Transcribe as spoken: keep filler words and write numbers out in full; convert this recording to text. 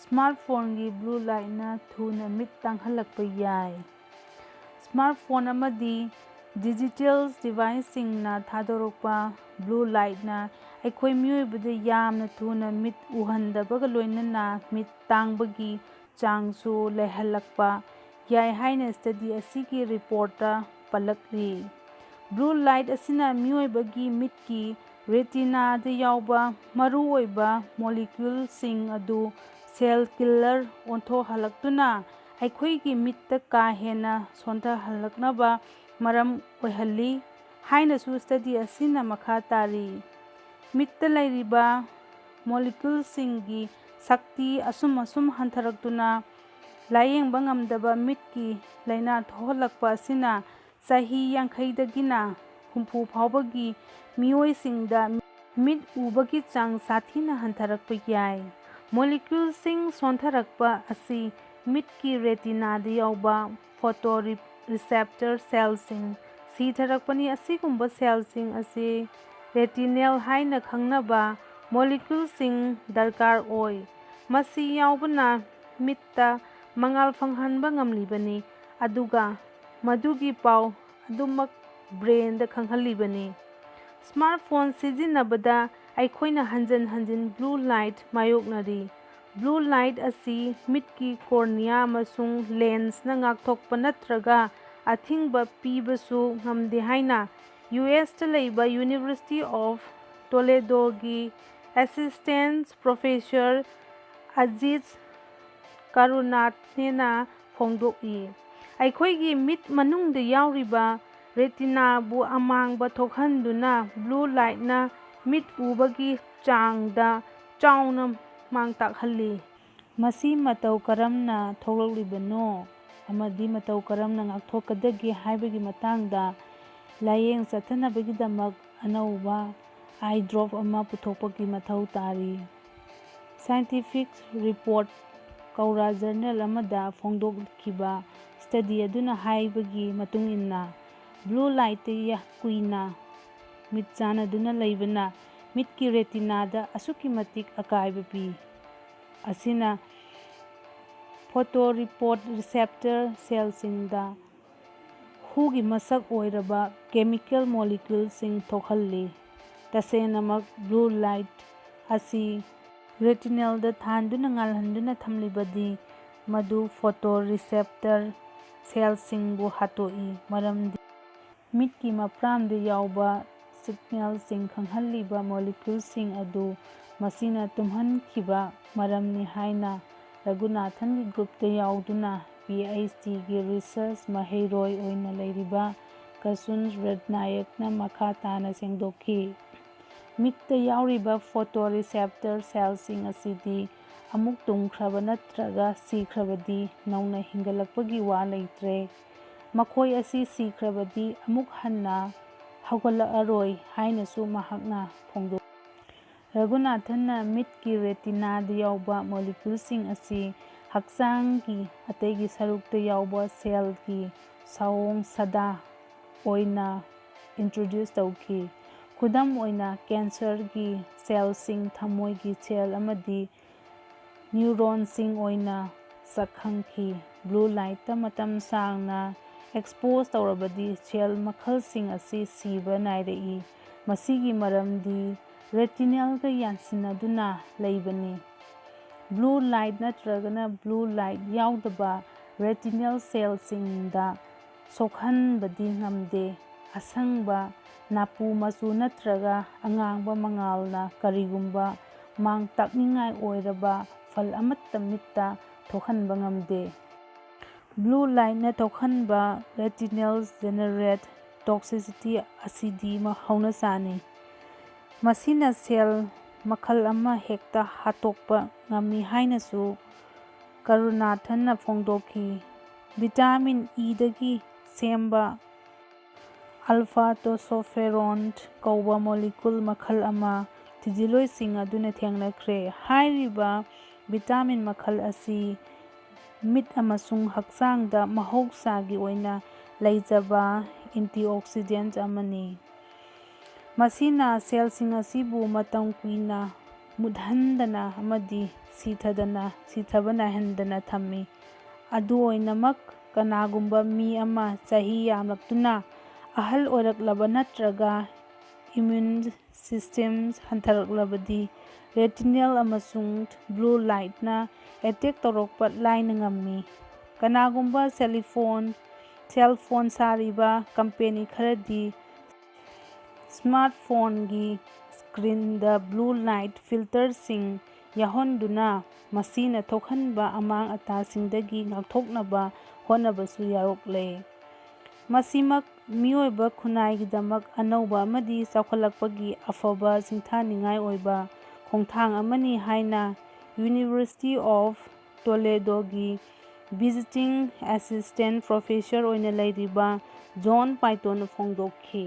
Smartphoneꯒꯤ blue lightꯅ ꯊꯨꯅ ꯃꯤꯠ ꯇꯥꯡꯍꯜꯂꯛꯄ ꯌꯥꯏ꯫ Smartphone ꯑꯃꯗꯤ digital deviceꯁꯤꯡꯅ ꯊꯥꯗꯣꯔꯛꯄ blue lightꯅ ꯑꯩꯈꯣꯏ ꯃꯤꯑꯣꯏꯕꯗ ꯌꯥꯝꯅ ꯊꯨꯅ ꯃꯤꯠ ꯎꯍꯟꯗꯕꯒ ꯂꯣꯏꯅꯅ ꯃꯤꯠ ꯇꯥꯡꯕꯒꯤ ꯆꯥꯡꯁꯨ ꯂꯩꯍꯜꯂꯛꯄ ꯌꯥꯏ ꯍꯥꯏꯅ study ꯑꯁꯤꯒꯤ reportꯇ ꯄꯜꯂꯛꯂꯤ꯫ Blue light ꯑꯁꯤꯅ ꯃꯤꯑꯣꯏꯕꯒꯤ ꯃꯤꯠꯀꯤ retinaꯗ ꯌꯥꯎꯕ ꯃꯔꯨꯑꯣꯏꯕ moleculeꯁꯤꯡ ꯑꯗꯨ cell killer ꯑꯣꯟꯊꯣꯛꯍꯜꯂꯛꯇꯨꯅ ꯑꯩꯈꯣꯏꯒꯤ ꯃꯤꯠꯇ ꯀꯥ ꯍꯦꯟꯅ ꯁꯣꯟꯊꯍꯜꯂꯛꯅꯕ ꯃꯔꯝ ꯑꯣꯏꯍꯜꯂꯤ ꯍꯥꯏꯅꯁꯨ study ꯑꯁꯤꯅ ꯃꯈꯥ ꯇꯥꯔꯤ꯫ ꯃꯤꯠꯇ ꯂꯩꯔꯤꯕ moleculeꯁꯤꯡꯒꯤ ꯁꯛꯇꯤ ꯑꯁꯨꯝ ꯑꯁꯨꯝ ꯍꯟꯊꯔꯛꯇꯨꯅ ꯂꯥꯌꯦꯡꯕ ꯉꯝꯗꯕ ꯃꯤꯠꯀꯤ ꯂꯥꯏꯅꯥ ꯊꯣꯛꯍꯜꯂꯛꯄ ꯑꯁꯤꯅ ꯆꯍꯤ ꯌꯥꯡꯈꯩꯗꯒꯤꯅ ꯍꯨꯝꯐꯨ ꯐꯥꯎꯕꯒꯤ ꯃꯤꯑꯣꯏꯁꯤꯡꯗ ꯃꯤꯠ ꯎꯕꯒꯤ ꯆꯥꯡ ꯁꯥꯊꯤꯅ ꯍꯟꯊꯔꯛꯄ ꯌꯥꯏ꯫ Moleculeꯁꯤꯡ ꯁꯣꯟꯊꯔꯛꯄ ꯑꯁꯤ ꯃꯤꯠꯀꯤ retinaꯗ ꯌꯥꯎꯕ photoreceptor cellꯁꯤꯡ ꯁꯤꯊꯔꯛꯄꯅꯤ꯫ ꯑꯁꯤꯒꯨꯝꯕ cellꯁꯤꯡ ꯑꯁꯤ retinal ꯍꯥꯏꯅ ꯈꯪꯅꯕ moleculeꯁꯤꯡ ꯗꯔꯀꯥꯔ ꯑꯣꯏ꯫ ꯃꯁꯤ ꯌꯥꯎꯕꯅ ꯃꯤꯠꯇ ꯃꯉꯥꯜ ꯐꯪꯍꯟꯕ ꯉꯝꯂꯤꯕꯅꯤ, ꯑꯗꯨꯒ ꯃꯗꯨꯒꯤ ꯄꯥꯎ ꯑꯗꯨꯃꯛ brainꯗ ꯈꯪꯍꯜꯂꯤꯕꯅꯤ꯫ Smartphone ꯁꯤꯖꯤꯟꯅꯕꯗ ꯑꯩꯈꯣꯏꯅ ꯍꯟꯖꯟ ꯍꯟꯖꯤꯟ blue light ꯃꯥꯌꯣꯛꯅꯔꯤ꯫ Blue light ꯑꯁꯤ ꯃꯤꯠꯀꯤ cornea ꯑꯃꯁꯨꯡ lensꯅ ꯉꯥꯛꯊꯣꯛꯄ ꯅꯠꯇ꯭ꯔꯒ ꯑꯊꯤꯡꯕ ꯄꯤꯕꯁꯨ ꯉꯝꯗꯦ ꯍꯥꯏꯅ USꯇ ꯂꯩꯕ University of Toledoꯒꯤ assistant professor Ajit Karunathena ꯐꯣꯡꯗꯣꯛꯏ꯫ ꯑꯩꯈꯣꯏꯒꯤ ꯃꯤꯠ ꯃꯅꯨꯡꯗ ꯌꯥꯎꯔꯤꯕ retinaꯕꯨ ꯑꯃꯥꯡꯕ ꯊꯣꯛꯍꯟꯗꯨꯅ blue lightꯅ ꯃꯤꯠ ꯎꯕꯒꯤ ꯆꯥꯡꯗ ꯆꯥꯎꯅ ꯃꯥꯡ ꯇꯥꯛꯍꯜꯂꯤ꯫ ꯃꯁꯤ ꯃꯇꯧ ꯀꯔꯝꯅ ꯊꯣꯛꯂꯛꯂꯤꯕꯅꯣ ꯑꯃꯗꯤ ꯃꯇꯧ ꯀꯔꯝꯅ ꯉꯥꯛꯊꯣꯛꯀꯗꯒꯦ ꯍꯥꯏꯕꯒꯤ ꯃꯇꯥꯡꯗ ꯂꯥꯌꯦꯡ ꯆꯠꯊꯅꯕꯒꯤꯗꯃꯛ ꯑꯅꯧꯕ eye drop ꯑꯃ ꯄꯨꯊꯣꯛꯄꯒꯤ ꯃꯊꯧ ꯇꯥꯔꯤ꯫ Scientific report ꯀꯧꯔꯥ journal ꯑꯃꯗ ꯐꯣꯡꯗꯣꯛꯈꯤꯕ study ꯑꯗꯨꯅ ꯍꯥꯏꯕꯒꯤ ꯃꯇꯨꯡ ꯏꯟꯅ, blue lightꯇ ꯌꯥ-, ꯀꯨꯏꯅ ꯃꯤꯠ ꯆꯥꯟꯅꯗꯨꯅ ꯂꯩꯕꯅ ꯃꯤꯠꯀꯤ retinaꯗ ꯑꯁꯨꯛꯀꯤ ꯃꯇꯤꯛ ꯑꯀꯥꯏꯕ ꯄꯤ꯫ ꯑꯁꯤꯅ photoreceptor cellꯁꯤꯡꯗ ꯍꯨꯒꯤ ꯃꯁꯛ ꯑꯣꯏꯔꯕ chemical moleculeꯁꯤꯡ ꯊꯣꯛꯍꯜꯂꯤ꯫ ꯇꯁꯦꯡꯅꯃꯛ blue light ꯑꯁꯤ retinalꯗ ꯊꯥꯟꯗꯨꯅ ꯉꯥꯜꯍꯟꯗꯨꯅ ꯊꯝꯂꯤꯕꯗꯤ ꯃꯗꯨ photoreceptor cellꯁꯤꯡꯕꯨ ꯍꯥꯠꯇꯣꯛꯏ, ꯃꯔꯝꯗꯤ ꯃꯤꯠꯀꯤ ꯃꯄ꯭ꯔꯥꯝꯗ ꯌꯥꯎꯕ signalꯁꯤꯡ ꯈꯪꯍꯜꯂꯤꯕ moleculeꯁꯤꯡ ꯑꯗꯨ ꯃꯁꯤꯅ ꯇꯨꯝꯍꯟꯈꯤꯕ ꯃꯔꯝꯅꯤ ꯍꯥꯏꯅ ꯔꯘꯨꯅꯥꯊꯟꯒꯤ groupꯇ ꯌꯥꯎꯗꯨꯅ PhDꯒꯤ research ꯃꯍꯩꯔꯣꯏ ꯑꯣꯏꯅ ꯂꯩꯔꯤꯕ ꯀꯁꯨꯟ ꯔꯠꯅꯥꯌꯛꯅ ꯃꯈꯥ ꯇꯥꯅ ꯁꯦꯡꯗꯣꯛꯈꯤ꯫ ꯃꯤꯠꯇ ꯌꯥꯎꯔꯤꯕ photoreceptor cellꯁꯤꯡ ꯑꯁꯤꯗꯤ ꯑꯃꯨꯛ ꯇꯨꯝꯈ꯭ꯔꯕ ꯅꯠꯇ꯭ꯔꯒ ꯁꯤꯈ꯭ꯔꯕꯗꯤ ꯅꯧꯅ ꯍꯤꯡꯒꯠꯂꯛꯄꯒꯤ ꯋꯥ ꯂꯩꯇ꯭ꯔꯦ꯫ ꯃꯈꯣꯏ ꯑꯁꯤ ꯁꯤꯈ꯭ꯔꯕꯗꯤ ꯑꯃꯨꯛ ꯍꯟꯅ ꯍꯧꯒꯠꯂꯛꯑꯔꯣꯏ ꯍꯥꯏꯅꯁꯨ ꯃꯍꯥꯛꯅ ꯐꯣꯡꯗꯣꯛ꯫ ꯔꯘꯨꯅꯥꯊꯟꯅ ꯃꯤꯠꯀꯤ retinaꯗ ꯌꯥꯎꯕ moleculeꯁꯤꯡ ꯑꯁꯤ ꯍꯛꯆꯥꯡꯒꯤ ꯑꯇꯩꯒꯤ ꯁꯔꯨꯛꯇ ꯌꯥꯎꯕ cellꯒꯤ ꯁꯑꯣꯡ ꯁꯥꯗꯥ ꯑꯣꯏꯅ introduce ꯇꯧꯈꯤ꯫ ꯈꯨꯗꯝ ꯑꯣꯏꯅ, cancerꯒꯤ cellꯁꯤꯡ ꯊꯃꯣꯏꯒꯤ cell ꯑꯃꯗꯤ neuronꯁꯤꯡ ꯑꯣꯏꯅ ꯁꯛꯈꯪꯈꯤ꯫ Blue lightꯇ ꯃꯇꯝ ꯁꯥꯡꯅ expose ꯇꯧꯔꯕꯗꯤ cell ꯃꯈꯜꯁꯤꯡ ꯑꯁꯤ ꯁꯤꯕ ꯅꯥꯏꯔꯛꯏ꯫ ꯃꯁꯤꯒꯤ ꯃꯔꯝꯗꯤ retinalꯒ ꯌꯥꯟꯁꯤꯟꯅꯗꯨꯅ ꯂꯩꯕꯅꯤ꯫ Blue light ꯅꯠꯇ꯭ꯔꯒꯅ blue light ꯌꯥꯎꯗꯕ retinal cellꯁꯤꯡꯗ ꯁꯣꯛꯍꯟꯕꯗꯤ ꯉꯝꯗꯦ꯫ ꯑꯁꯪꯕ, ꯅꯥꯄꯨ ꯃꯆꯨ ꯅꯠꯇ꯭ꯔꯒ ꯑꯉꯥꯡꯕ ꯃꯉꯥꯜꯅ ꯀꯔꯤꯒꯨꯝꯕ ꯃꯥꯡ ꯇꯥꯛꯅꯤꯡꯉꯥꯏ ꯑꯣꯏꯔꯕ ꯐꯜ ꯑꯃꯠꯇ ꯃꯤꯠꯇ ꯊꯣꯛꯍꯟꯕ ꯉꯝꯗꯦ꯫ Blue lightꯅ ꯊꯣꯛꯍꯟꯕ retinal generate toxicity ꯑꯁꯤꯗꯤ ꯃ-, ꯍꯧꯅꯁꯥꯅꯤ꯫ ꯃꯁꯤꯅ cell ꯃꯈꯜ ꯑꯃ ꯍꯦꯛꯇ ꯍꯥꯠꯇꯣꯛꯄ ꯉꯝꯃꯤ ꯍꯥꯏꯅꯁꯨ ꯀꯔꯨꯅꯥꯊꯟꯅ ꯐꯣꯡꯗꯣꯛꯈꯤ꯫ Vitamin Eꯗꯒꯤ ꯁꯦꯝꯕ alpha tocopherol ꯀꯧꯕ molecule ꯃꯈꯜ ꯑꯃ ꯊꯤꯖꯤꯜꯂꯣꯏꯁꯤꯡ ꯑꯗꯨꯅ ꯊꯦꯡꯅꯈ꯭ꯔꯦ꯫ ꯍꯥꯏꯔꯤꯕ vitamin ꯃꯈꯜ ꯑꯁꯤ ꯃꯤꯠ ꯑꯃꯁꯨꯡ ꯍꯛꯆꯥꯡꯗ ꯃꯍꯧꯁꯥꯒꯤ ꯑꯣꯏꯅ ꯂꯩꯖꯕ antioxidant ꯑꯃꯅꯤ꯫ ꯃꯁꯤꯅ cellꯁꯤꯡ ꯑꯁꯤꯕꯨ ꯃꯇꯝ ꯀꯨꯏꯅ ꯃꯨꯠꯍꯟꯗꯅ ꯑꯃꯗꯤ ꯁꯤꯊꯗꯅ, ꯁꯤꯊꯕ ꯅꯥꯏꯍꯟꯗꯅ ꯊꯝꯃꯤ꯫ ꯑꯗꯨ ꯑꯣꯏꯅꯃꯛ, ꯀꯅꯥꯒꯨꯝꯕ ꯃꯤ ꯑꯃ ꯆꯍꯤ ꯌꯥꯝꯂꯛꯇꯨꯅ ꯑꯍꯜ ꯑꯣꯏꯔꯛꯂꯕ ꯅꯠꯇ꯭ꯔꯒ immune system ꯍꯟꯊꯔꯛꯂꯕꯗꯤ, retinal ꯑꯃꯁꯨꯡ blue lightꯅ attack ꯇꯧꯔꯛꯄ ꯂꯥꯏꯅ ꯉꯝꯃꯤ꯫ ꯀꯅꯥꯒꯨꯝꯕ cell phone, cell phone ꯁꯥꯔꯤꯕ company ꯈꯔꯗꯤ smartphoneꯒꯤ screenꯗ blue light filterꯁꯤꯡ ꯌꯥꯎꯍꯟꯗꯨꯅ ꯃꯁꯤꯅ ꯊꯣꯛꯍꯟꯕ ꯑꯃꯥꯡ ꯑꯇꯥꯁꯤꯡꯗꯒꯤ ꯉꯥꯛꯊꯣꯛꯅꯕ ꯍꯣꯠꯅꯕꯁꯨ ꯌꯥꯎꯔꯛꯂꯦ꯫ ꯃꯁꯤꯃꯛ ꯃꯤꯑꯣꯏꯕ ꯈꯨꯟꯅꯥꯏꯒꯤꯗꯃꯛ ꯑꯅꯧꯕ ꯑꯃꯗꯤ ꯆꯥꯎꯈꯠꯂꯛꯄꯒꯤ ꯑꯐꯕ ꯁꯤꯡꯊꯥꯅꯤꯡꯉꯥꯏ ꯑꯣꯏꯕ ꯈꯣꯡꯊꯥꯡ ꯑꯃꯅꯤ ꯍꯥꯏꯅ University of Toledoꯒꯤ visiting assistant professor ꯑꯣꯏꯅ ꯂꯩꯔꯤꯕ ꯖꯣꯟ ꯄꯥꯏꯇꯣꯟꯅ ꯐꯣꯡꯗꯣꯛꯈꯤ꯫